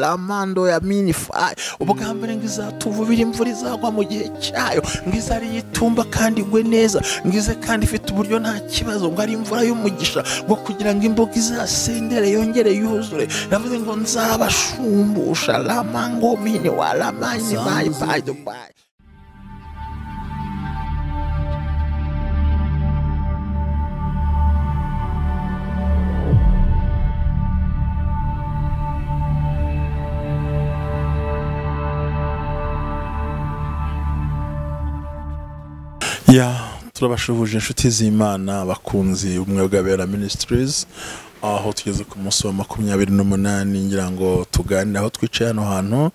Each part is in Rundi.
Lamando ya minifayi ubwa mbere ngo izatuvubira imvura izagwa mu gihe cyayo, ngo izari yitumba kandi igwe neza, ngo ize kandi ifite uburyo nta kibazo, ngo ari imvura y'umugisha, ngo kugira ngo imboga izasendere yongere yuzure. Yavuze ngo nzabashumbusha lamango mini wa lamani bayi bayi bayi. Ya turabashuhuje inshuti z'Imana abakunzi ubumwe bw'Abera Ministries, aho tugeze ku munsi wa 28 ngira ngo tuganire aho twicaye hano hantu,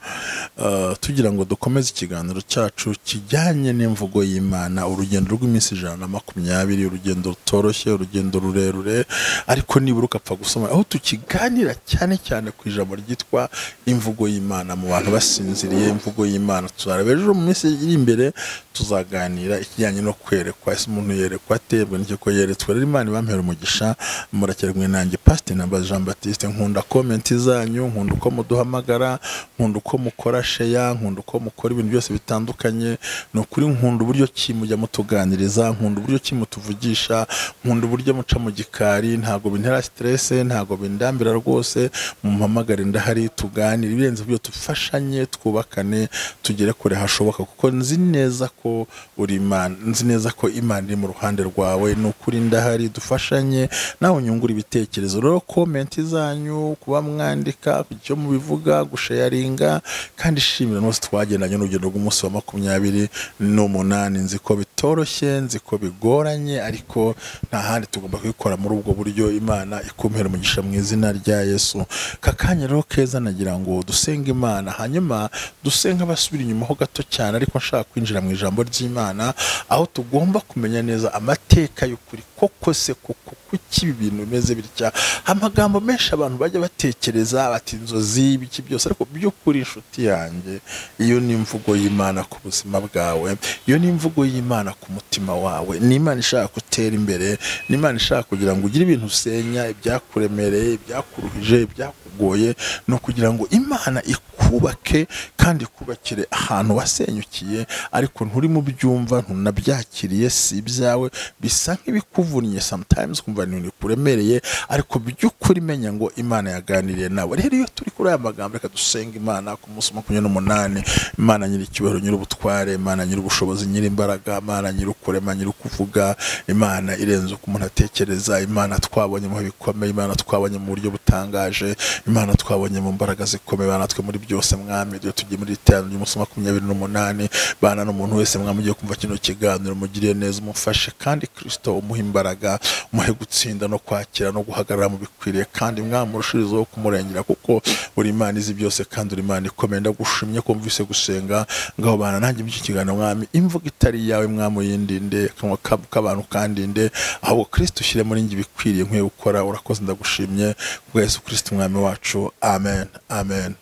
tugira ngo dukomeze ikiganiro cyacu kijyanye n'imvugo y'Imana, urugendo rw'iminsi 120, urugendo rutoroshye, urugendo rurerure, ariko nibura ukapfa gusoma, aho tukiganira cyane cyane ku ijambo ryitwa imvugo y'Imana mu bantu basinziriye. Imvugo y'Imana tuzareba ejo mu minsi iri imbere, tuzaganira ikijyanye no kwerekwa, ese umuntu yerekwa atebwe n'icyo ko yeretswe. Rero Imana ibampera umugisha, murakirwe nanjye Pastor Ntambazi Jean Baptiste. Nkunda comment zanyu, nkunda uko muduhamagara, nkunda uko mukora share, nkunda uko mukora ibintu byose bitandukanye. Ni ukuri nkunda uburyo ki mujya mutuganiriza, nkunda uburyo ki mutuvugisha, nkunda uburyo muca mu gikari, ntago bintera stress, ntago bindambira rwose. Mumpamagare ndahari tuganire ibirenze ibyo, tufashanye, twubakane, tugere kure hashoboka, kuko nzi neza ko uri Imana, nzi neza ko Imana iri mu ruhande rwawe. Ni ukuri ndahari, dufashanye, nawe unyungura ibitekerezo. Rero comment zanyu, kuba mwandika icyo mubivuga, gusharinga, kandi shimira n'ose twagendanye n'urugendo rw'umunsi wa 28. Nzi ko bitoroshye, nzi ko bigoranye, ariko nta handi tugomba kubikora muri ubwo buryo. Imana ikumpera umugisha mu izina rya Yesu. Kakanya rero keza nagira ngo dusenge Imana, hanyuma dusenga basubira inyuma ho gato cyane, ariko nshaka kwinjira mu ijambo ry'Imana, aho tugomba kumenya neza amateka y'ukuri koko se koko kuki ibi bintu bimeze bitya. Amagambo menshi abantu bajya batekereza bati inzozi ibiki byose, ariko by'ukuri inshuti yanjye, iyo ni imvugo y'Imana ku buzima bwawe, iyo ni imvugo y'Imana ku mutima wawe. Ni Imana ishaka gutera imbere, ni Imana ishaka kugira ngo ugire ibintu usenya, ibyakuremereye, ibyakuruhije, ibyakugoye, no kugira ngo Imana ikubake kandi ikubakire ahantu wasenyukiye, ariko nturi mu byumva, ntunabyakiriye, si ibyawe, bisa nk'ibikuvunnye sometimes, kumva ni kuremereye, ariko by'ukuri menya ngo Imana yaganiriye nawe. Rero iyo turi kuri aya magambo, reka dusenga Imana ku munsi 28. Imana nyiri icyubahiro, nyiri ubutware, Imana nyiri ubushobozi, nyiri imbaraga, Imana nyiri ukurema, nyiri kuvuga, Imana irenze uko umuntu atekereza, Imana twabonye mu bikomeye, Imana twabonye mu buryo butangaje, Imana twabonye mu mbaraga zikomeye, Imana twe muri byose mwami. Iyo tugiye muri iteraniro ry'umunsi 28, bana n'umuntu wese mwami ugiye kumva kino kiganiro, mugiriye neza, umufashe, kandi Kristo umuhe imbaraga, umuhe gutsinda no kwakira no guhagarara mu bikwiriye, kandi mwami urushirizeho kumurengera, kuko uri Imana izi byose kandi uri Imana ikomeye. Ndagushimye ko mvise gusenga ngaho bana nanjye mu kiganiro mwami, imvugo itari yawe mwami uyindinde, akanwa k'abantu kandinde, ahubwo Kristo ushyire muri njye ibikwiriye nkwiye gukora. Urakoze, ndagushimye kubwa Yesu Kristo mwami wacu, amen, amen.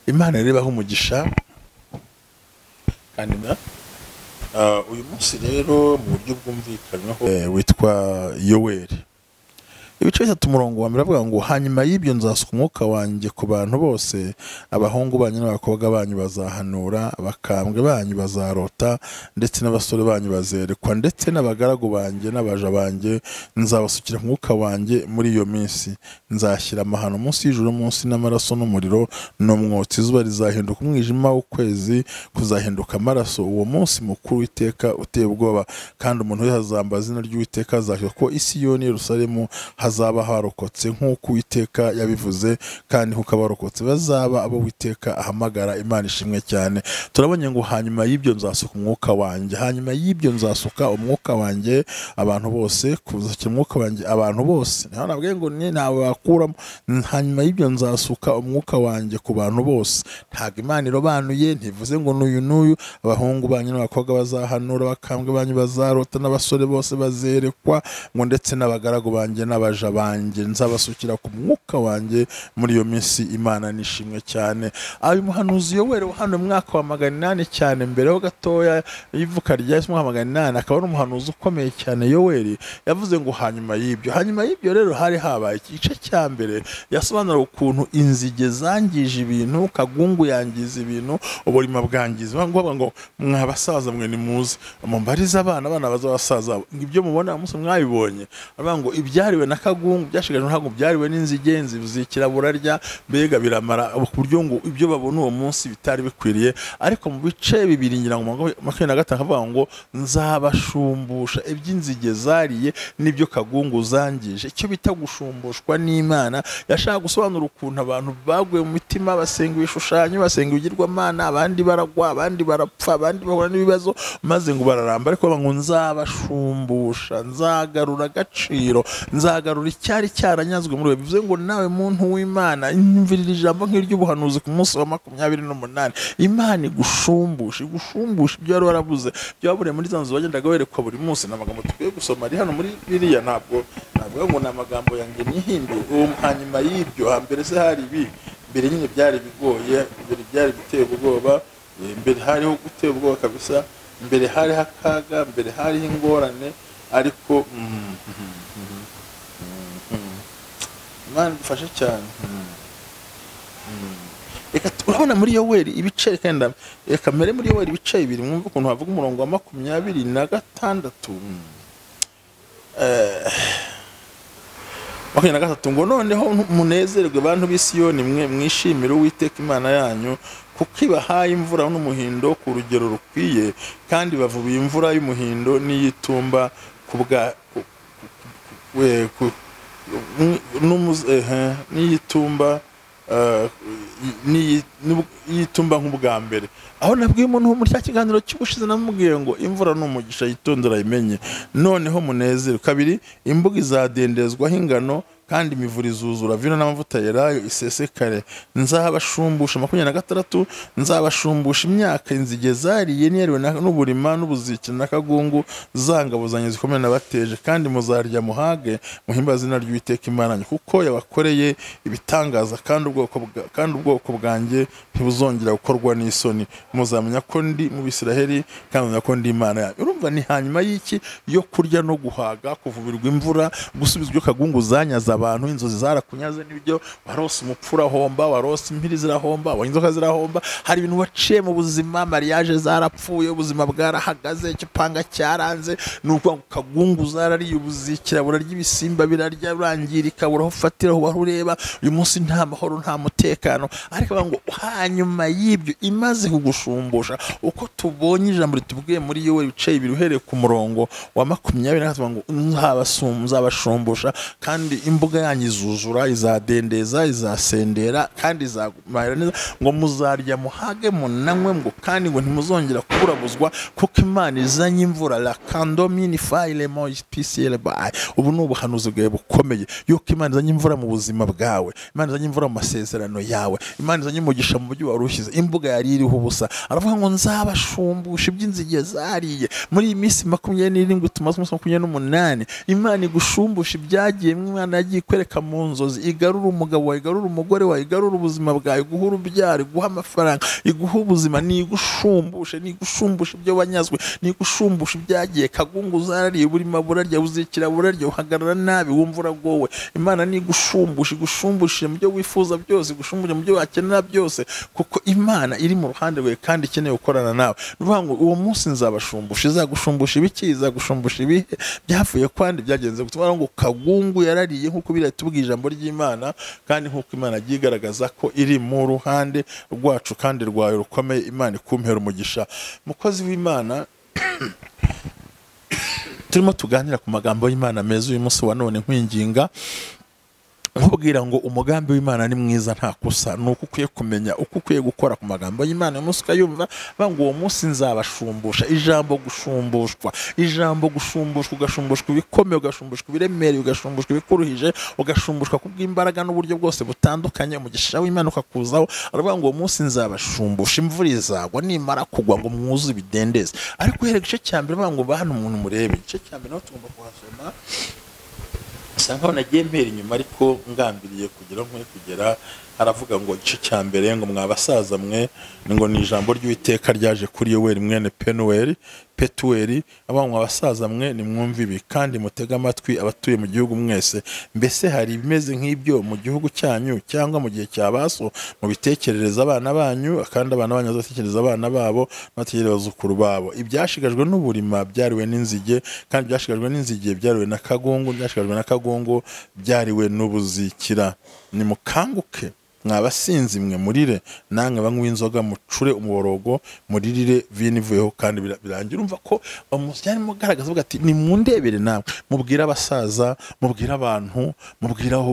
Imana rero ibahe umugisha. Kandi uyu munsi rero mu buryo bwumvikanyweho witwa Yoweri ibice 3 umurongo wa mbere avuga ngo hanyuma y'ibyo nzasuka umwuka wanjye ku bantu bose, abahungu banyu n'abakobwa banyu bazahanura, abakambwe banyu bazarota, ndetse n'abasore banyu bazerekwa, ndetse n'abagaragu banjye n'abaja banjye nzabasukira umwuka wanjye muri iyo minsi. Nzashyira amahano munsi y'ijuru, munsi n'amaraso n'umuriro n'umwotsi. Izuba rizahinduka umwijima, w'ukwezi kuzahinduka amaraso. Uwo munsi mukuru w'Uwiteka uteye ubwoba, kandi umuntu wese azamba izina ry'Uwiteka azakira, ko Isiyoni Yerusalemu hazaba harokotse nk'uko Uwiteka yabivuze, kandi nk'uko abarokotse bazaba abo Uwiteka ahamagara. Imana ishimwe cyane. Turabonye ngo hanyuma y'ibyo nzasuka umwuka wanjye, hanyuma y'ibyo nzasuka umwuka wanjye abantu bose, kuzakira umwuka wanjye abantu bose. Ntabwo ngo ni ntawe bakuramo. Hanyuma y'ibyo nzasuka umwuka wanjye ku bantu bose. Ntabwo Imana irobanuye, ntivuze ngo n'uyu n'uyu. Abahungu banyu n'abakobwa bazahanura, abakambwe banyu bazarota, n'abasore bose bazerekwa, ngo ndetse n'abagaragu banjye n'abaja n'abaja banjye, nzabasukira ku mwuka wanjye muri iyo minsi. Imana nishimwe cyane. Ayo muhanuzi Yoweri hano mu mwaka wa 800 cyane mbere ho gatoya y'ivuka rya Yesu, mu 800, akaba ari umuhanuzi ukomeye cyane. Yoweri yavuze ngo hanyuma y'ibyo rero hari habaye igice cya mbere yasobanura ukuntu inzige zangije ibintu, kagungu yangiza ibintu, uburima bwangiza. Ngo mwabasaza mwe ni muze mumbarize abana bazabasaza ibyo mubona umunsi mwabibonye. Aravuga ngo ibyariwe na kagungu byashigajwe ntabwo byariwe n'inzige, zikira burarya, mbega biramara ku buryo ngo ibyo babona uwo munsi bitari bikwiriye. Ariko mu bice bibiri ngira ngo 25 akavuga ngo nzabashumbusha iby'inzige zariye n'ibyo kagungu zangije. Icyo bita gushumbushwa n'Imana, yashaka gusobanura ukuntu abantu baguye mu mitima, basenga ibishushanyo, basenga ibigirwamana, abandi baragwa, abandi barapfa, abandi bahura n'ibibazo, maze ngo bararamba. Ariko ngo nzabashumbusha, nzagarura agaciro, nzagarura icyari cyaranyazwe muri we. Bivuze ngo nawe muntu w'Imana, imvirira ijambo nk'iry'ubuhanuzi ku munsi wa 28, Imana igushumbusha, igushumbusha ibyo wari warabuze, byaburiye muri za nzu wagendaga werekwa buri munsi. N'amagambo tukwiye gusoma ari hano muri biriya, ntabwo ngo ni amagambo yanjye nihimbiye. Uwo hanyuma y'ibyo, hambere se hari ibi, mbere nyine byari bigoye, mbere byari biteye ubwoba, mbere hariho gutera ubwoba kabisa, mbere hariho akaga, mbere hariho ingorane, ariko Imana idufashe cyane. Reka urabona muri Yoweri ibice, reka mbere muri Yoweri ibice bibiri mwumve ukuntu havuga umurongo wa 26. 23 ngo noneho munezerwe bantu b'Isiyoni mwe, mwishimire Uwiteka Imana yanyu, kuko ibahaye imvura n'umuhindo ku rugero rukwiye, kandi bavubiye imvura y'umuhindo n'iyitumba n'iyitumba n'iyitumba nk'ubwa mbere. Aho nabwiye umuntu muri cya kiganiro cy'ubushize, namubwiye ngo imvura n'umugisha yitondera imenye. Noneho munezero. Kabiri, imbuga izadendezwaho ingano, kandi imivure izuzura vino n'amavuta yerayo isesekare. Nzabashumbusha 26, nzabashumbusha imyaka inzige zariye niyariwe n'uburima n'ubuziki n'akagungu, zangabo zanjye zikomeye nabateje, kandi muzarya muhage muhimbaze izina ry'Uwiteka Imana yanyu, kuko yabakoreye ibitangaza, kandi ubwoko bwanjye ntibuzongera gukorwa n'isoni. Muzamenya ko ndi mu Bisiraheli, kandi muzamenya ko ndi Imana yanyu. Urumva ni hanyuma y'iki yo kurya no guhaga, kuvubirwa imvura, gusubizwa ibyo kagungu zanyaza abantu, inzozi zarakunyaze n'ibyo warose, umupfura homba, warose impiri zirahomba, inzoka zirahomba, hari ibintu waciye mu buzima, mariage zarapfuye, ubuzima bwarahagaze, igipanga cyaranze, nuko kagungu zarariye, ubuzikira burarya, ibisimba birarya, burangirika, burafatira aho ureba. Uyu munsi nta mahoro, nta mutekano. Ariko ngo hanyuma y'ibyo imaze kugushumbusha, uko tubonye ijambo ritubwiye muri Yoweri ibice bibiri uhereye ku murongo wa 23 ngo nzabashumbusha, kandi imbuga yanyu izuzura, izadendeza, izasendera, kandi izamara neza, ngo muzarya muhage munanywe, ngo kandi ngo ntimuzongera kuburabuzwa, kuko Imana izanye imvura. La kandomini file mo PCL by. Ubu ni ubuhanuzi bwawe bukomeye, yuko Imana izanye imvura mu buzima bwawe, Imana izanye imvura mu masezerano yawe, Imana izanye umugisha mu buryo wari ushyize, imbuga yari iriho ubusa. Aravuga ngo nzabashumbusha iby'inzige zariye muri iyi minsi 27 tumaze umunsi 28. Imana igushumbusha ibyagiye, Imana yagiye ikwereka mu nzozi, igarura umugabo wawe, igarura umugore wawe, igarura ubuzima bwawe, iguha urubyaro, iguha amafaranga, iguha ubuzima. Nigushumbushe, nigushumbusha ibyo wanyazwe, nigushumbusha ibyagiye. Kagungu zarariye, burima burarya, buzikira burarya, uhagarara nabi, wumva uragowe. Imana nigushumbusha, igushumbushe mu byo wifuza byose, igushumbushe mu byo wakenera byose, kuko Imana iri mu ruhande rwawe kandi ikeneye gukorana nawe. Nuvuga ngo uwo munsi nzabashumbusha, izagushumbusha ibiki, izagushumbusha ibihe byavuye kwandi byagenze gutuma ngo kagungu yarariye, nkuko biratubwiye ijambo ry'Imana, kandi nkuko Imana agigaragaza ko iri mu ruhande rwacu kandi rwayo rukomeye. Imana ikumpera umugisha. Mukozi w'Imana, turimo tuganira ku magambo y'Imana meza uyu munsi wa none, nkwinginga nkubwira ngo umugambi w'Imana ni mwiza nta kosa, nuko ukwiye kumenya uko ukwiye gukora ku magambo y'Imana. Umunsi ukayumva ngo uwo munsi nzabashumbusha. Ijambo gushumbushwa, ijambo gushumbushwa, ugashumbushwa ibikomeye, ugashumbushwa ibiremereye, ugashumbushwa ibikuruhije, ugashumbushwa kubw'imbaraga n'uburyo bwose butandukanye, umugisha w'Imana ukakuzaho. Aravuga ngo uwo munsi nzabashumbusha, imvura izagwa, nimara kugwa ngo mwuzuze ibidendezi. Ariko uhereye igice cya mbere bavuga ngo bahano umuntu murebe igice cya mbere, naho tugomba kuhasoma. Bisa nkaho nagiye mpera inyuma, ariko ngambiriye kugira nkwiye kugera. Aravuga ngo igice cya mbere ngo mwabasaza mwe, ngo ni ijambo ry'Uwiteka ryaje kuri Yoweri mwene Penuweli Petuweli, aba mwabasaza mwe nimwumve ibi kandi mutege amatwi abatuye mu gihugu mwese. Mbese hari ibimeze nk'ibyo mu gihugu cyanyu cyangwa mu gihe cya baso? Mubitekerereza abana banyu, kandi abana banyu bazatekereza abana babo n'abatekereza abazukuru babo. Ibyashigajwe n'uburima byariwe n'inzige, kandi ibyashigajwe n'inzige byariwe na kagungu, ibyashigajwe na kagungu byariwe n'ubuzikira. Nimukanguke mwabasinzi mwe murire, namwe banywa inzoga mucure umuborogo, muririre vino ivuyeho kandi birangira. Urumva ko yarimo agaragaza avuga ati nimundebere namwe, mubwire abasaza, mubwire abantu, mubwire aho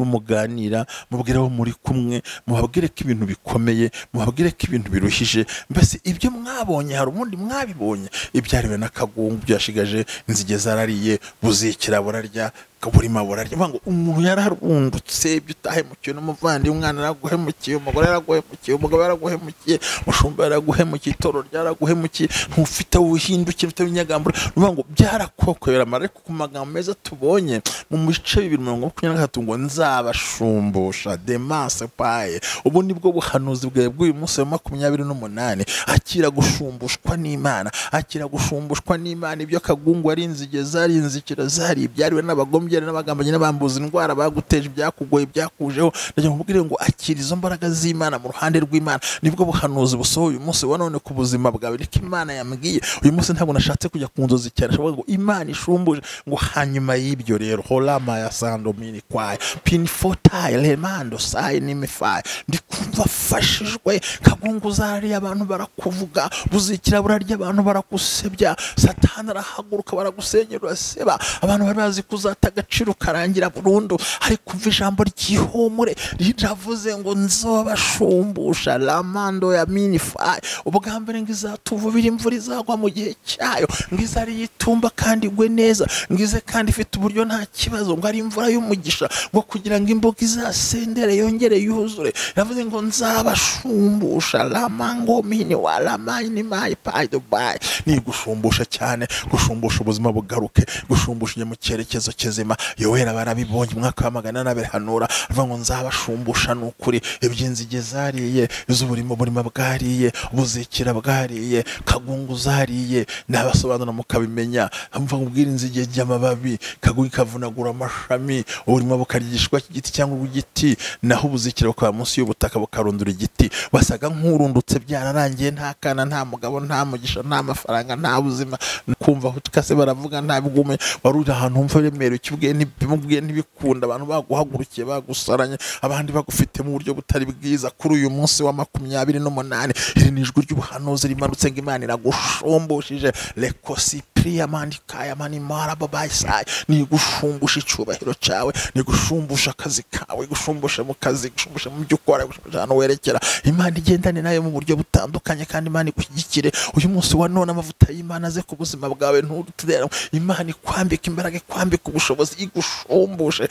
muganira, mubwire aho muri kumwe, mubabwire ko ibintu bikomeye, mubabwire ko ibintu biruhije. Mbese ibyo mwabonye hari ubundi mwabibonye? Ibyariwe n'akagungu byashigaje, inzige zarariye, buzikira burarya, burima burarya. Ngo umuntu yararundutse, ibyo utahemukiye n'umuvandimwe, umwana yaraguhemukiye, umugore yaraguhemukiye, umugabo yaraguhemukiye, umushumba yaraguhemukiye, itorero ryaraguhemukiye, ntufite ubuhindukire, ufite ibinyagambure. Ngo byarakokobera. Ariko ku magambo meza tubonye mu bice 2:23 ngo nzabashumbusha demase paye. Ubu nibwo buhanuzi bwawe bw'uyu munsi wa 28. Akira gushumbushwa n'Imana, akira gusumbushwa n'Imana. Ibyo kagungu ari inzige zari inzikira zari ibyariwe n'abagombye n'abagambanyi n'abambuza indwara baguteje, ibyakugoye byakujeho. Ndagira nkubwire ngo akira izo mbaraga z'Imana mu ruhande rw'Imana. Nibwo buhanuzi busohoye uyu munsi wa none ku buzima bwawe. Niko Imana yambwiye uyu munsi. Ntabwo nashatse kujya ku nzozi cyane, ashobora ngo Imana ishumbuje. Ngo hanyuma y'ibyo rero holama ya sandomini kwaye pinfotai lemando sai nimifai, ndikumva afashijwe. Kagungu zarariye abantu barakuvuga, buzikira burarya abantu barakusebya, Satani arahaguruka baragusenyera uraseba. Abantu bari bazi kuzata agaciro karangira burundu, ariko umva ijambo ry'ihumure riravuze ngo nzobashumbusha lamando ya minifai. Ubwa mbere ngo izatuvubira imvura izagwa mu gihe cyayo, ngo izari yitumba kandi igwe neza, ngo ize kandi ifite uburyo nta kibazo, ngo ari imvura y'umugisha, ngo kugira ngo imboga izasendere yongere yuzure. Yavuze ngo nzabashumbusha lamango mini wa lamani mai pai dubai. Ni gushumbusha cyane, gushumbusha ubuzima bugaruke, gushumbusha mu cyerekezo kizima. Yoweri barabibonye umwaka wa 400 hanura avuga ngo nzabashumbusha n'ukuri. Iby'inzige zariye, iz'uburimo burima bwariye, ubuzikira bwariye, kagungu zariye, nabasobanura mukabimenya. Amva kubwira inzige ry'amababi, kagungu ikavunagura amashami, uburima bukaryishwa igiti cyangwa igiti, naho ubuzikira bukaba munsi y'ubutaka bukarundura igiti. Wasaga nk'urundutse byararangiye, nta kana, nta mugabo, nta mugisha, nta mafaranga, nta buzima. Kumva aho tukase baravuga nta bigume, waruri ahantu humva remero ikibwiye ntibimubwiye ntibikunda, abantu baguhagurukiye bagusaranye, abandi bagufite mu buryo butari bwiza. Kuri uyu munsi wa 28 iri ni ijwi ry'ubuhanuzi rimanutse ngo Imana iragushumbushe lekosi priya mandikaya mani maraba baisai. Ni gushumbusha icyubahiro cyawe, ni gushumbusha akazi kawe, gushumbusha mu kazi, gushumbusha mu byo ukora, gushumbusha ahantu werekera. Imana igendane nayo mu buryo butandukanye, kandi Imana igushyigikire uyu munsi wa none. Amavuta y'Imana aze ku buzima bwawe, ntutere. Imana ikwambika imbaraga, ikwambika ubushobozi, igushumbushe.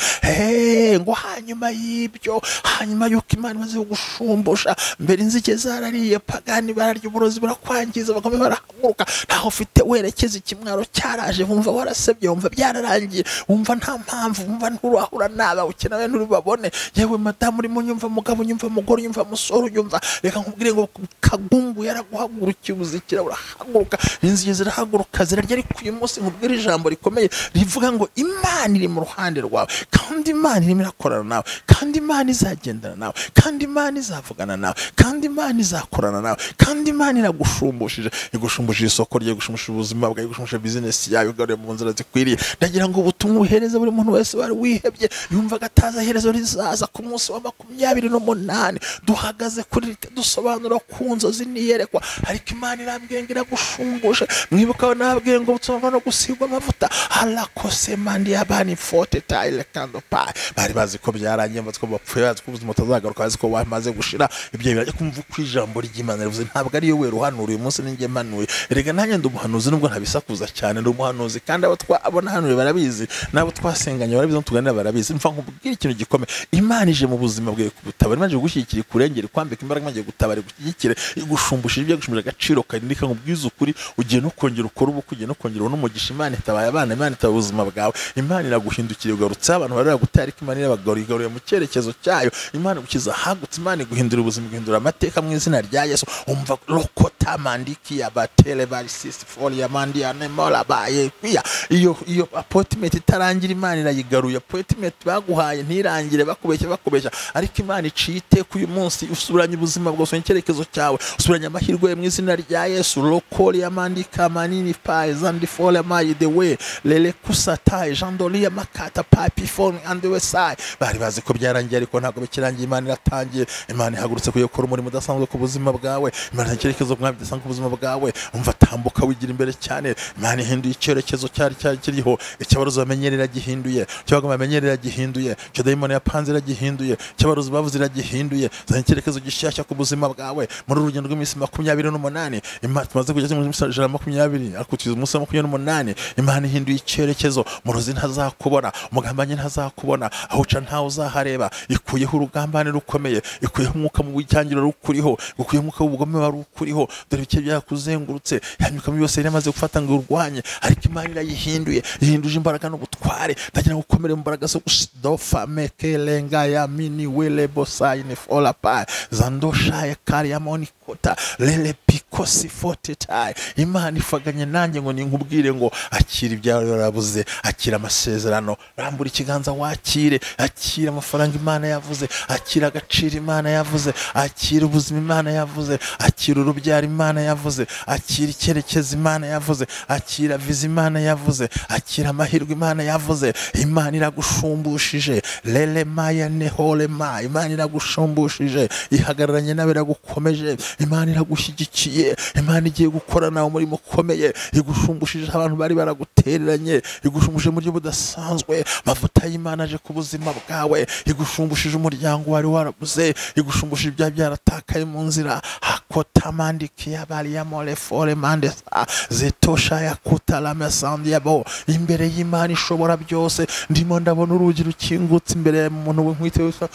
Ngo hanyuma y'ibyo, hanyuma y'uko Imana imaze kugushumbusha, mbere inzige zarariye, pagani bararya, uburozi burakwangiza, bagome barahaguruka, ntaho ufite werekeza, ikimwaro cyaraje, wumva warasebye, wumva byararangiye, wumva nta mpamvu, wumva nturahura naba ukenawe nturibabone. Yewe madamu urimo nyumva, mugabo nyumva, mugore nyumva, musoro nyumva, reka nkubwire ngo kagungu yaraguhagurukiye, ubuzikira burahaguruka, inzige zirahaguruka zirarya. Ariko uyu munsi nkubwire ijambo rikomeye rivuga ngo Imana iri mu ruhande rwawe, kandi Imana irimo irakorana nawe, kandi Imana izagendana nawe, kandi Imana izavugana nawe, kandi Imana izakorana nawe, kandi Imana iragushumbushe, igushumbushe isoko rye, igushumbushe ubuzima bwawe, igushumbushe business yawe, igaruye mu nzira zikwiriye. Ndagira ngo ubutumwa uhereze buri muntu wese wari wihebye, yumvaga ataza iherezo rizaza. Ku munsi wa 28 duhagaze kuri dusobanura ku nzozi niyerekwa, ariko Imana irambwiye ngo iragushumbushe. Mwibuka nabwiye ngo butsoma no gusigwa amavuta alakose mandi yabani forte tile kando pa. Bari bazi ko byarangiye, bazi ko bapfuye, bazi ko ubuzima butazagaruka, bazi ko wamaze gushira. Ibyo birajya kumva uko ijambo ry'Imana rivuze. Ntabwo ari yo ruhanura uyu munsi ninjye manuye. Erega nanjye ndi umuhanuzi nubwo ntabisakuza cyane, ndi umuhanuzi kandi abo twabona hano barabizi, nabo twasenganye barabizi, tuganira barabizi. Mfa nkubwira ikintu gikomeye, Imana ije mu buzima bwawe kugutabara, Imana ije gushyigikira, ikurengere, kwambika imbaraga, Imana ije gutabara, igushyigikire, igushumbusha ibyo gushumbusha agaciro kandi nkubwiza ukuri, ugiye no kongera ukora ubu, ugiye no kongera n'umugisha. Imana itabaye abana, Imana itabaye ubuzima bwawe, Imana Imana iraguhindukira ugarutse abantu barara gutari Imana irabagaruye mu cyerekezo cyayo. Imana igukiza hagutse, Imana iguhindura ubuzima, iguhindura amateka mu izina rya Yesu. Umva lokota mandiki ya batele barisisi folia mandia nemola baye kwiya. Iyo appointment itarangira Imana irayigaruye. Appointment baguhaye ntirangire, bakubeshya ariko Imana iciye iteka uyu munsi, usubiranye ubuzima bwose n'icyerekezo cyawe, usubiranye amahirwe mu izina rya Yesu. Lokolia mandika manini pa zandi folia my the way lele kusata jandolia makata papi phone and the way side. Bari bazi ko byarangiye ariko ntabwo bikirangiye. Imana iratangiye. Imana ihagurutse kuyokora umurimo udasanzwe ku buzima bwawe. Imana icyerekezo mwami bidasanzwe ku buzima bwawe. Umva tambuka wigira imbere cyane. Imana ihinduye icyerekezo cyari kiriho. Icyabarozi bamenyerera gihinduye, icyabaga bamenyerera gihinduye, icyo dayimoni yapanze iragihinduye, icyabarozi bavuze iragihinduye. Zanye icyerekezo gishyashya ku buzima bwawe muri urugendo rw'iminsi 28. Imana tumaze kugeza mu minsi 120 ariko tuzi umunsi wa 28. Imana ihinduye icyerekezo. Murozi ntazakubona, umugambanyi ntazakubona, aho uca ntawe uzahareba. Ikuyeho urugambane rukomeye, ikuyeho umwuka mu w'icyangiro rukuriho, ikuyeho umwuka w'ubugome wari ukuriho. Dore ibice byakuzengurutse, yanyuka yose yari amaze gufata ngo urwanye, ariko Imana irayihinduye, ihinduje imbaraga n'ubutware. Ndagira ngo ukomere mu mbaraga zo gudofa mekelenga ya mini wele bosaine fola pa zandosha ya kari ya monikota lele pikosi forte tai. Imana ifaganye nanjye ngo ninkubwire ngo akira ibyawe warabuze, akira amasezerano, rambura ikiganza wakire, akira amafaranga Imana yavuze, akira agaciro Imana yavuze, akira ubuzima Imana yavuze, akira urubyaro Imana yavuze, akira icyerekezo Imana yavuze, akira viza Imana yavuze, akira amahirwe Imana yavuze. Imana iragusumbushije lele maya nehole ma. Imana iragusumbushije, ihagararanye nawe, iragukomeje. Imana iragushyigikiye. Imana igiye gukora nawe umurimo ukomeye. Igusumbushije abantu bari baragutereranye, igushumbuje mu buryo budasanzwe. Amavuta y'Imana aje ku buzima bwawe, igusumbushije umuryango wari warabuze, igusumbushije ibya byaratakaye mu nzira. Hakota mandiki yabari ya mole fore mandesa zetosha ya kutala mesandiabo. Imbere y'Imana ishobora byose ndimo ndabona urugi rukingutse imbere y'umuntu w'inkwite witwa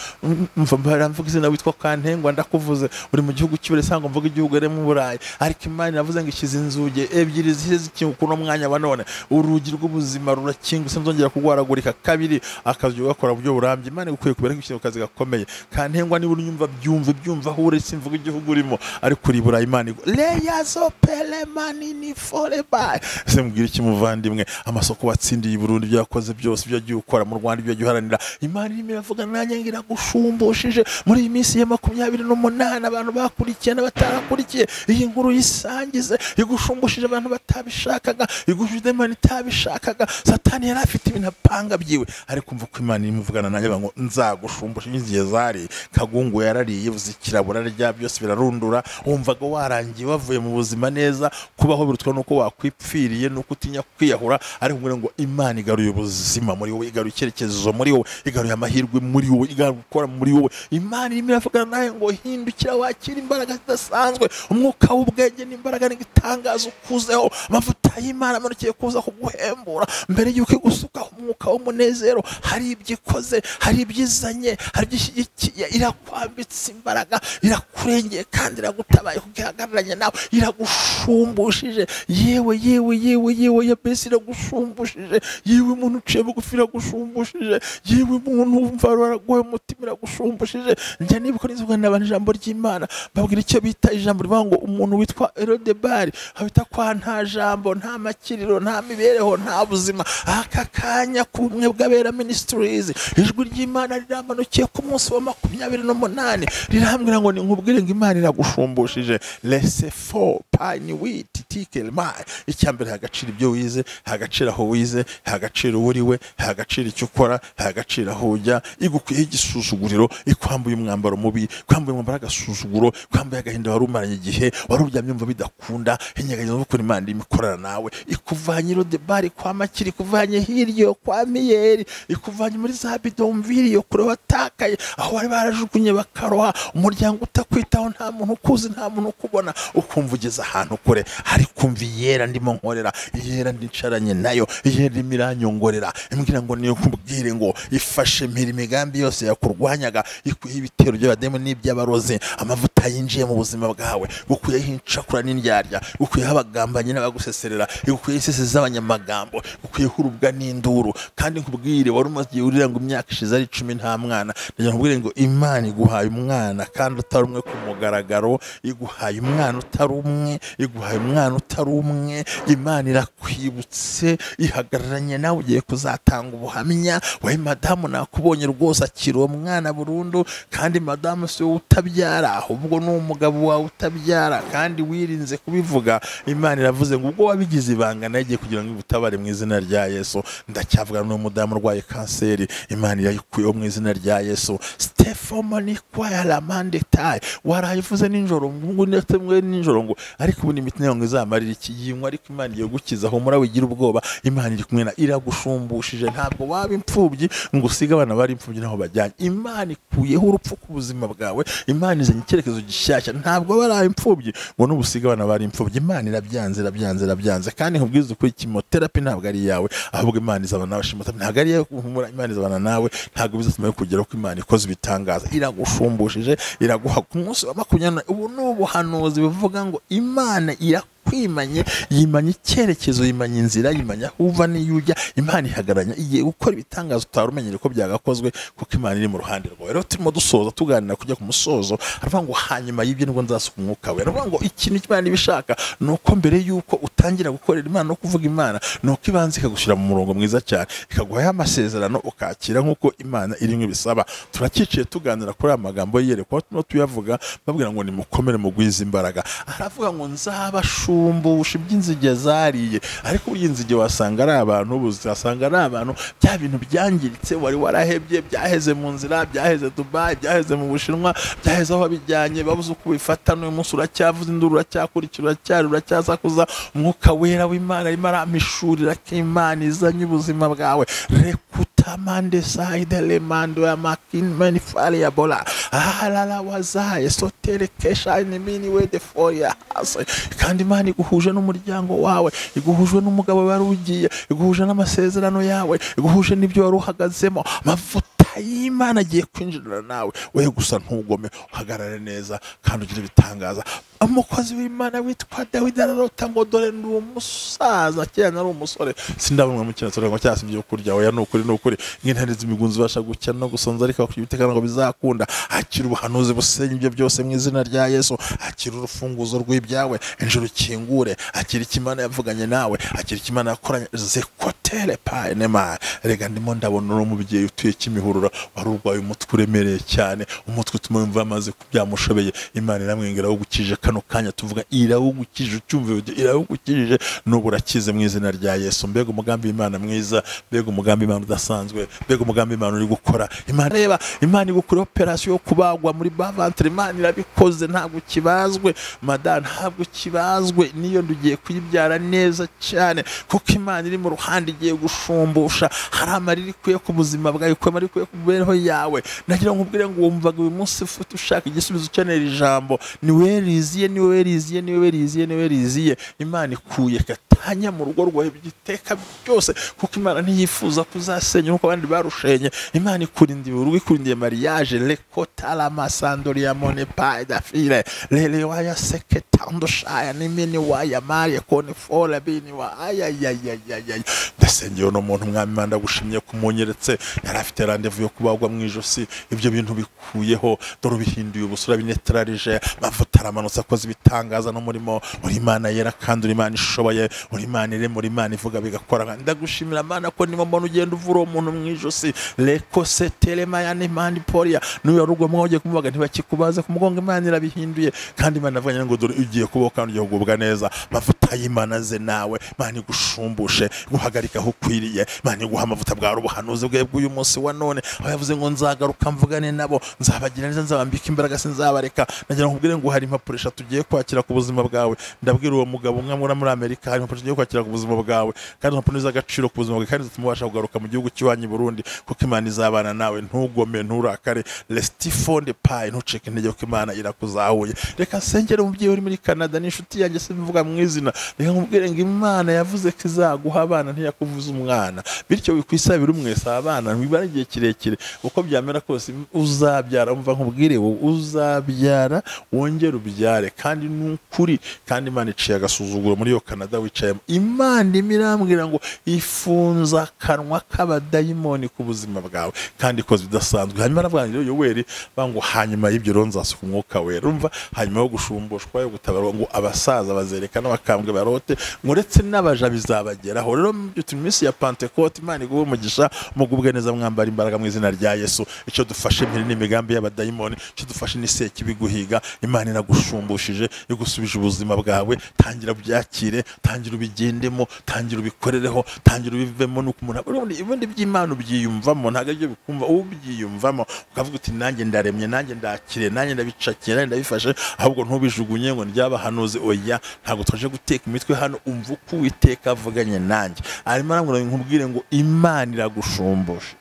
mva mvuga izina witwa Kantengwa, ndakuvuze uri mu gihugu cy'Ibure sangwa mvuga igihugu ari mu Burayi, ariko Imana iravuze ngo ishize inzugi ebyiri zihe zikinguka uno mwanya wa none. Urugi rw'ubuzima rurakingutse, nzongera kugwaragurika kabiri akazi ugakora mu buryo burambye. Imana igukwiye kubera nk'ikintu kazi gakomeye. Kantengwa niba unyumva byumve aho uri, simvuga igihugu urimo ariko uri Burayi. Imana leyazo pele manini fore by se mbwira iki muvandimwe, amasoko watsindiye i Burundi, ibyo yakoze byose, ibyo yagiye ukora mu Rwanda, ibyo yagiye uharanira, Imana irimo iravuga nanjye ngira gusumbushije muri iyi minsi ya 28. Abantu bakurikiye n'abatarakurikiye iyi nkuru yisangize. Igusumbushije abantu batabishakaga, igushuje Imana itabishakaga. Satani yari afite ibintu apanga byiwe, ariko umva ko Imana irimo ivugana nanjye ngo nzagushumbusha. Igihe zari kagungu yarariye uzikirabura rya byose birarundura, wumvaga warangiye wavuye mu buzima neza, kubaho birutwa nuko wakwipfiriye nuko utinya kwiyahura, ariko ngo Imana igaruye ubuzima muri wowe, igaruye icyerekezo muri wowe, igaruye amahirwe muri wowe, igaruye gukora muri wowe. Imana irimo iravugana nawe ngo hindukira wakira imbaraga zidasanzwe, umwuka w'ubwenge n'imbaraga n'igitangaza ukuzeho. Amavuta y'Imana amanukiye kuza kuguhembura mbere y'uko igusukaho umwuka w'umunezero. Hari ibyo ikoze, hari ibyizanye, hari ibyo ishyigikiye. Irakwambitse imbaraga, irakurengeye kandi iragutabaye kuko ihagararanye nawe, iragusumbushije. Yewe yewe yewe yewe ya besi iragusumbushije. Yewe umuntu uciye bugufi iragusumbushije. Yewe umuntu wumva waragoye umutima iragusumbushije. Njya nibuka nizugana n'abantu ijambo ry'Imana babwira icyo bita ijambo rivuga ngo umuntu witwa Erodebari habita kwa nta jambo, nta makiriro, nta mibereho, nta buzima. Aka kanya ku bumwe bw'abera ministries ijwi ry'Imana riramanukiye ku munsi wa 28 rirambwira ngo ninkubwire ngo Imana iragusumbushije. Laissez fort pani wit tikel mai. Icyambere hagaciro ibyo wize, hagaciro aho wize, hagaciro uriwe, hagaciro icyo ukora, hagaciro aho ujya. Igukwiye igisuzuguriro, ikwambuye umwambaro mubi, kwambuye umwambaro agasuzuguro, kwambuye agahinda wari umaranye igihe wari uryamye umva bidakunda. Inyeganyeza no kuri Imana imikorana nawe, ikuvanye Rodebari kwa Makiri, ikuvanye hiryo kwa Miyeri, ikuvanye muri za Bidomviri yo kure watakaye, aho bari barajugunye bakaroha, umuryango utakwitaho, nta muntu ukuzi, nta muntu ukubona, ukumva ugeze ahantu kure. Ariko Ariko umva iyera ndimo nkorera, iyera ndicaranye nayo, iyera irimo iranyongorera, imbwira ngo niyo kubwire ngo ifashe mpira imigambi yose yakurwanyaga, ikuyeho ibitero by'abademu n'iby'abarozi, amavuta yinjiye mu buzima bwawe, gukuyeho incakura n'indyarya, gukuyeho abagambanyi n'abaguseserera, igukuyeho isese z'abanyamagambo, gukuyeho urubwa n'induru. Kandi nkubwire, wari umaze igihe urira ngo imyaka ishize ari 10 nta mwana, ndagira nkubwire ngo Imana iguhaye umwana kandi utari umwe ku mugaragaro, iguhaye umwana utari umwe, iguhaye umwana utari umwe. Imana irakwibutse, ihagararanye nawe, ugiye kuzatanga ubuhamya. We madamu nakubonye rwose, akira uwo mwana burundu. Kandi madamu si wowe utabyara, ahubwo ni umugabo wawe utabyara, kandi wirinze kubivuga. Imana iravuze ngo ubwo wabigize ibanga nayo igiye kugira ngo igutabare mu izina rya Yesu. Ndacyavuga n'uwo mudamu urwaye kanseri, Imana irayikuyeho mu izina rya Yesu. Stefomoni kwaya lamande tai warayivuze nijoro ngo ndetse mwe nijoro ngo ariko ubu imiti nayo ngo izamarira iki yinywa, ariko Imana igiye gukiza. Humura wigira ubwoba, Imana iri kumwe na, iragusumbushije. Ntabwo waba imfubyi ngo usige abana bari imfubyi naho bajyanye. Imana ikuyeho urupfu ku buzima bwawe, Imana izanye icyerekezo gishyashya. Ntabwo bari imfubyi ngo n'ubusiga abana bari imfubyi. Imana irabyanze, irabyanze, irabyanze. Kandi nkubwize ukuri, chemotherapy ntabwo ari iyawe, ahubwo Imana izabana nawe. Chemotherapy ntabwo ari iyawe, humura, Imana izabana nawe. Ntabwo bizatuma kugera ko Imana ikoze ibitangaza. Iragushumbushe, iraguha ku munsi wa 20. Ubu ni ubuhanuzi buvuga ngo Imana irakwimanye, yimanye icyerekezo, yimanye inzira, yimanye aho uva n'iyo ujya. Imana ihagararanye, igiye gukora ibitangaza utari umenyere ko byagakozwe, kuko Imana iri mu ruhande rwawe. Rero turimo dusoza tuganira kujya ku musozo, aravuga ngo hanyuma y'ibyo nibwo nzasuka umwuka we. Aravuga ngo ikintu Imana ibishaka ni uko mbere y'uko utangira gukorera Imana no kuvuga Imana, ni uko ibanza ikagushyira mu murongo mwiza cyane, ikaguha amasezerano ukakira nk'uko Imana irimo ibisaba. Turacyiciye tuganira kuri aya magambo yerekwa, turimo tuyavuga babwira ngo nimukomere mugwize imbaraga. Aravuga ngo nzabashumbusha iby'inzige zariye. Ariko burya inzige wasanga ari abantu, uzasanga ari abantu bya bintu byangiritse wari warahebye, byaheze mu nzira, byaheze Dubai, byaheze mu Bushinwa, byaheze aho bijyanye, babuze uko bifata. N'uyu munsi uracyavuza induru, uracyakurikira, uracyari, uracyasakuza. Umwuka wera w'Imana arimo aramishurira ko Imana izanye ubuzima bwawe. Rekutamande saide lemando ya makin manifali ya bola alala wazaye sotere kesha inimini we de foria hase. Kandi Imana iguhuje n'umuryango wawe, iguhuje n'umugabo wari ugiye, iguhuje n'amasezerano yawe, iguhuje n'ibyo wari uhagazemo. Amavuta y'Imana agiye kwinjirana nawe, we gusa ntugome, uhagarare neza kandi ugire ibitangaza. Umukozi w'Imana witwa Dawidi ararota ngo dore ndi umusaza, kera nari umusore, sindabonwa mu kintu ngo cyase ibyo kurya. Oya, ni ukuri, ni ukuri, nk'intare z'imigunzu basha gukena no gusonza, ariko bakubiteka ngo bizakunda. Akira ubuhanuzi busenya ibyo byose mu izina rya Yesu. Akira urufunguzo rw'ibyawe, injira ukingure. Akira icyo Imana yavuganye nawe, akira icyo Imana yakoranye. Zekotere pa enema. Rega ndimo ndabona uri umubyeyi utuye Kimihurura, wari urwaye umutwe uremereye cyane, umutwe utuma yumva amaze kubyamushobeye. Imana iramwengera wugukije kano kanya tuvuga, irawugukije, ucyumve irawugukije, n'ubu urakize mu izina rya Yesu. Mbega umugambi w'Imana mwiza, mbega umugambi w'Imana udasanzwe, mbega umugambi w'Imana uri gukora. Imana reba, Imana igukora operation yo kubagwa muri bavantre, Imana irabikoze, ntabwo kibazwe madame, ntabwo kibazwe, niyo ndugiye kuyibyara neza cyane, kuko Imana iri mu ruhande igiye gushumbusha. Hari amarira ikuye ku buzima bwawe, ikuye amarira ikuye ku mibereho yawe. Nagira ngo nkubwire ngo wumvaga uyu munsi ufite ushaka igisubizo, ukenera ijambo, ni we riziye, ni we riziye, ni we riziye, ni we riziye. Imana ikuye gatanya mu rugo rwawe byiteka byose, kuko Imana ntiyifuza kuzasenya nkuko abandi barushenye. Imana ikurindiye urugo, ikurindiye mariage. Lekota la masandoria mone paida file lele waya seketando shaya nimini waya marie kone fola bini wa ayayayayay. Ndasengeye uno muntu, mwami Imana ndagushimye kumunyeretse. Yari afite rendez-vous yo kubagwa mu ijosi, ibyo bintu bikuyeho, dore bihinduye ubusura, binetralije, amavuta aramanutse akoze ibitangaza n'umurimo. Uri Imana yera kandi uri Imana ishoboye, uri Imana irema, uri Imana ivuga bigakora. Ndagushimira Imana ko nimo mbona ugenda uvura uwo muntu mu ijosi. Leko setelema ya nimandi poria n'uyu warugomwa ugiye kumubaga ntibakikubaze ku mugongo. Imana irabihinduye, kandi Imana avuganye ngo dore ugiye kubaho kandi ugiye kugubwa neza. Amavuta y'Imana ze nawe, Imana igushumbushe, guhagarika iguhagarike aho ukwiriye, Imana iguha amavuta. Bwa ubuhanuzi bwe bw'uyu munsi wa none, aho yavuze ngo nzagaruka mvugane nabo, nzabagira neza, nzabambika imbaraga, sinzabareka. Nagira ngo nkubwire ngo hari impapuro eshatu tugiye kwakira ku buzima bwawe. Ndabwira uwo mugabo umwe muri Amerika, hari impapuro tugiye kwakira ku buzima bwawe, kandi impapuro z'agaciro ku buzima bwawe, kandi zituma ubasha kugaruka mu gihugu cy'iwanyu i Burundi, kuko Imana izabana nawe. Ntugome, nturakare, restifonde payi, ntucike intege, kuko Imana irakuzahuye. Reka nsengere umubyeyi uri muri Canada, ni inshuti yanjye, simvuga mu izina. Reka nkubwire ngo Imana yavuze ko izaguha abana, ntiyakuvuza umwana. Bityo wikwisabira umwese abana, ntibibara igihe kirekire. Uko byamera kose uzabyara. Umva nkubwire, wowe uzabyara wongere ubyare, kandi ni ukuri. Kandi Imana iciye agasuzuguro muri iyo Canada wicayemo. Imana imwe irambwira ngo ifunze akanwa k'abadayimoni ku buzima bwawe, kandi ikoze ibidasanzwe. Hanyuma aravuga ngo Yoweri ngo hanyuma y'ibyo rero nzasuka umwuka wera. Urumva, hanyuma yo gushumbushwa, yo gutabarwa, ngo abasaza bazereka n'abakambwe barote, ngo ndetse n'abaja bizabageraho. Rero mu minsi ya Pentecote, Imana iguhe umugisha, mugubwe neza, mwambara imbaraga mu izina rya Yesu. Icyo dufashe mpiri n'imigambi y'abadayimoni, icyo dufashe n'iseki biguhiga. Imana iragushumbusha, igusubije ubuzima bwawe. Tangira ubyakire, tangira ubigendemo, tangira ubikorereho, tangira ubivemo. Nuko umuntu ubundi by'Imana ubyiyumvamo, ntabwo aribyo bikumva, ubyiyumvamo ukavuga uti nanjye ndaremye, nanjye ndakire, nanjye ndabicakiye, nanjye ndabifashe. Ahubwo ntubijugunye ngo ndyabahanuzi. Oya, ntabwo twaje guteka imitwe hano. Umva uko Uwiteka avuganye nanjye, arimo arambwira ngo nkubwire ngo Imana iragushumbushe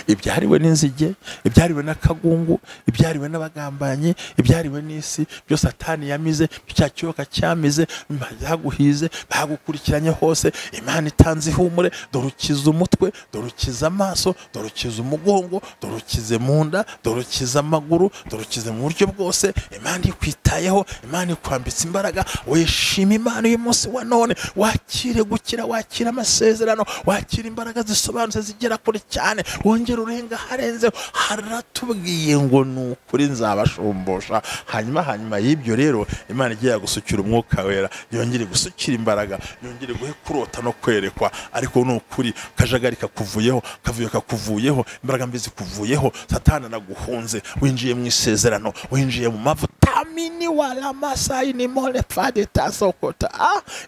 ibyariwe n'inzige, ibyariwe n'akagungu, ibyariwe n'abagambanyi, ibyariwe n'isi byose, Satani yamize, cya kiyoka cyamize, baguhize, bagukurikiranye hose. Imana itanze ihumure. Dore ukize umutwe, dore ukize amaso, dore ukize umugongo, dore ukize mu nda, dore ukize amaguru, dore ukize mu buryo bwose. Imana ikwitayeho, Imana ikwambitse imbaraga. Wishima Imana uyu munsi wa none, wakire gukira, wakire amasezerano, wakire imbaraga zisobanutse zigera kure cyane, wongere urenga harenzeho. Haratubwiye ngo ni ukuri nzabashumbusha. Hanyuma y'ibyo rero, Imana igiye gusukira umwuka wera, yongere gusukira imbaraga, yongere guhe kurota no kwerekwa. Ariko ni ukuri, kajagari kakuvuyeho, kavuyo kakuvuyeho, imbaraga mbi zikuvuyeho, Satani anaguhunze. Winjiye mu isezerano, winjiye mu mavuta mini wala masayi ni mole fade tasokota.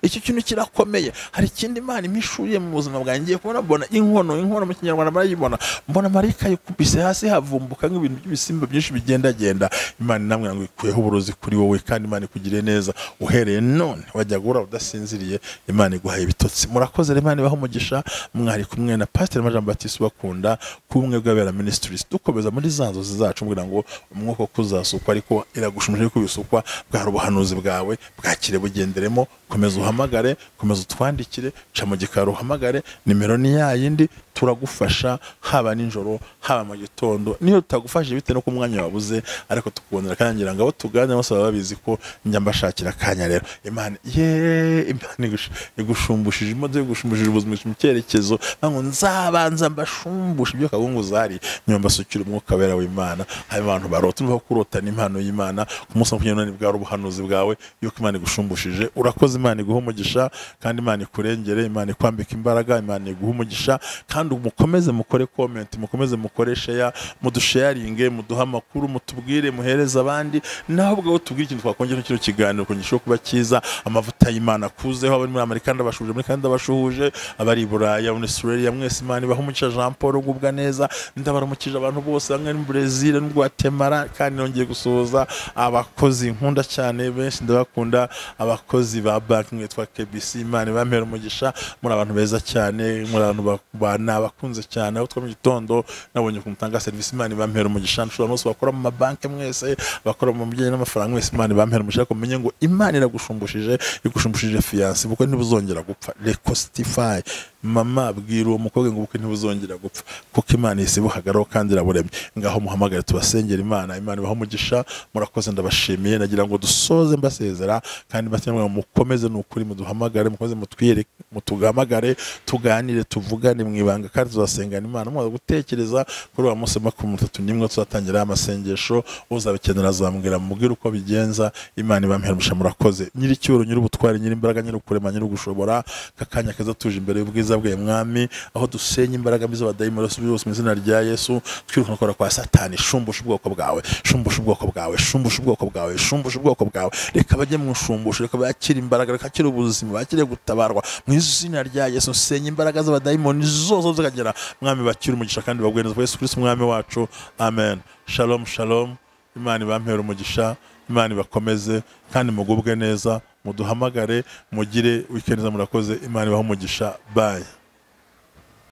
Iki kintu kirakomeye. Hari ikindi Imana imishuriye mu buzima bwanjye. Ngiye kubona mbona inkono mu Kinyarwanda barayibona, mbona marayika yikubise hasi, havumbuka nk'ibintu by'ibisimba byinshi bigendagenda. Imana namwe ngo ikuyeho uburozi kuri wowe, kandi Imana ikugiriye neza. Uhereye none wajya guhora udasinziriye, Imana iguhaye ibitotsi. Murakoze rero, Imana ibahe umugisha. Mwari kumwe na Pastor Jean Baptiste bakunda kumwe bw'Abera Ministries. Dukomeza muri za nzozi zacu, mbwira ngo umwuka kuzasukwa, ariko iragushumije kubisukwa. Bwari ubuhanuzi bwawe, bwakire, bugenderemo. Komeza uhamagare, komeza utwandikire, ca mu gikari uhamagare, nimero ni yayindi. Turagufasha haba nijoro, haba mu gitondo. Niyo tutagufashije bitewe n'uko umwanya wabuze, ariko tukubonera. Kandi ngira ngo abo tuganira bose baba babizi ko njya mbashakira akanya. Rero Imana ye, Imana igushumbushe imodoka, igushumbushe ubuzima mu cyerekezo ngo nzabanza mbashumbushe ibyo kagungu zari, nyuma mbasukira umwuka wera w'Imana. Hanyuma abantu barota, umva kurota n'impano y'Imana. Ku munsi wa 28 bwari ubuhanuzi bwawe yuko Imana igushumbushe. Urakoze, Imana iguhe umugisha, kandi Imana ikurengere, Imana ikwambika imbaraga, Imana iguhe umugisha. Kandi mukomeze mukore comment, mukomeze mukore share, mudusharinge, muduhe amakuru, mutubwire, muhereze abandi. Naho ubwo tubwire ikintu twakongera kino kiganiro kugira kuba cyiza. Amavuta y'Imana kuzeho. Abari muri Amerika ndabashuhuje, muri Canada ndabashuhuje, abari i Buraya, muri Australia, mwese Imana ibahe umugisha. Jean Paul ugubwa neza, ndabaramukije. Abantu bose bamwe muri Brazil no Guatemala. Kandi nongeye gusuhuza abakozi nkunda cyane, benshi ndabakunda, abakozi ba banki mwitwa KBC. Imana ibampera umugisha, muri abantu beza cyane, muri abantu nabakunze cyane. Aho two mu gitondo nabonye kumutanga serivisi, Imana ibampera umugisha. Nshobora bose bakora mu mabanki mwese, bakora mu bijyanye n'amafaranga mwese, Imana ibampera umugisha. Ariko mumenye ngo Imana iragushumbushe, igushumbushe fiancé, kuko ntibuzongera gupfa. Recostify mama, bwira uwo mukobwa ngo ubukwe ntibuzongera gupfa, kuko Imana isi buhagaraho kandi iraburemye. Ngaho muhamagare tubasengera Imana. Imana ibahe umugisha. Murakoze, ndabashimiye. Nagira ngo dusoze mbasezera, kandi mbasengera mukomeze, ni ukuri muduhamagare, mukomeze mutwiyereke, mutugamagare, tuganire, tuvugane mu ibanga, kandi tuzasengana Imana. Mumaze gutekereza kuri wa munsi 31 tuzatangira amasengesho, uzabikenera azambwira, mubwire uko bigenza. Imana ibampera umugisha. Murakoze. Nyiricyubahiro, nyir'ubutwari, nyir'imbaraga, nyir'ukurema, nyir'ugushobora, kakanya keza tuje imbere y'ubwiza. bwiza bwawe Mwami, aho dusenya imbaraga mbi z'abadayimoni zose mu izina rya Yesu, twirukana gukora kwa Satani. Shumbusha ubwoko bwawe, shumbusha ubwoko bwawe, shumbusha ubwoko bwawe, shumbusha ubwoko bwawe. Reka bajye mu shumbusho, reka bakire imbaraga, reka bakire ubuzima, bakire gutabarwa mu izina rya Yesu. Senya imbaraga z'abadayimoni zose zikagera Mwami, bakire umugisha kandi bagwe neza. Yesu Kristo Umwami wacu, amen. Shalom, shalom. Imana ibampere umugisha, Imana ibakomeze kandi mugubwe neza. Muduhamagare, mugire weekend nziza. Murakoze, Imana ibahe umugisha. Bye.